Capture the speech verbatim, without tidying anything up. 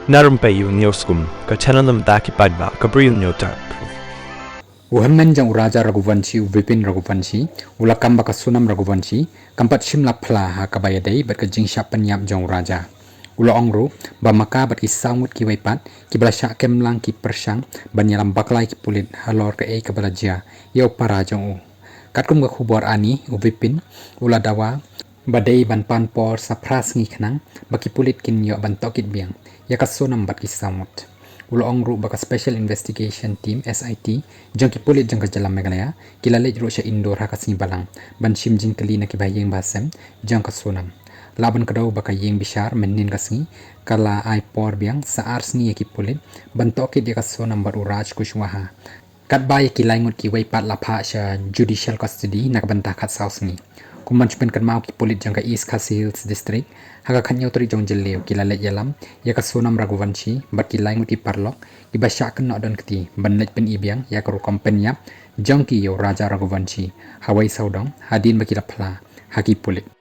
Na rympei ïa u News Kum, ka channel na bynta ki paidbah ka Bri u Newtap. U hynmen jong u Raja Raghuvanshi, u Vipin Raghuvanshi, u la kam ba ka Sonam Raghuvanshi kam pat shym la phla ha kaba ïadei bad ka jingshah pynïap jong u Raja. U la ong ruh ba ma ka bad ki saw ngut kiwei pat kiba la shah kem lang ki pyrshang ban ïalam bakla ïa ki pulit halor kaei kaba la jia ïa u para jong u. Katkum ka khubor ani, u Vipin u la dawa ba dei ban pan por sa phra sngi khnang ba ki pulit kin ïoh ban tohkit biang ïa ka Sonam bad ki saw ngut. U la ong ruh ba ka Special Investigation Team, S I T, jong ki pulit jong ka jylla Meghalaya ki la leit ruh sha Indore ha ka sngi Balang ban shim jingkylli na ki bahaïing bahasem jong ka Sonam. Lah ban kdew ba ka ïing bishar mynhynnin ka sngi ka la ai por biang sa ar sngi ïa ki pulit ban tohkit ïa ka Sonam bad u Raj Kushwaha. Katba ïa ki lai ngut kiwei pat la phah sha judicial custody na ka bynta khatsaw sngi. Kum ban shu pynkynmaw, ki pulit jong ka East Khasi Hills District ha ka khathynñiew tarik jong Jylliew ki la leit ïalam ïa ka Sonam Raghuvanshi bad ki lai ngut ki paralok kiba shah kynnoh don kti ban leit pyni biang ïa ka rukom pynïap jong ki ïa u Raja Raghuvanshi ha wei sawdong hadien ba ki la phla ha ki pulit.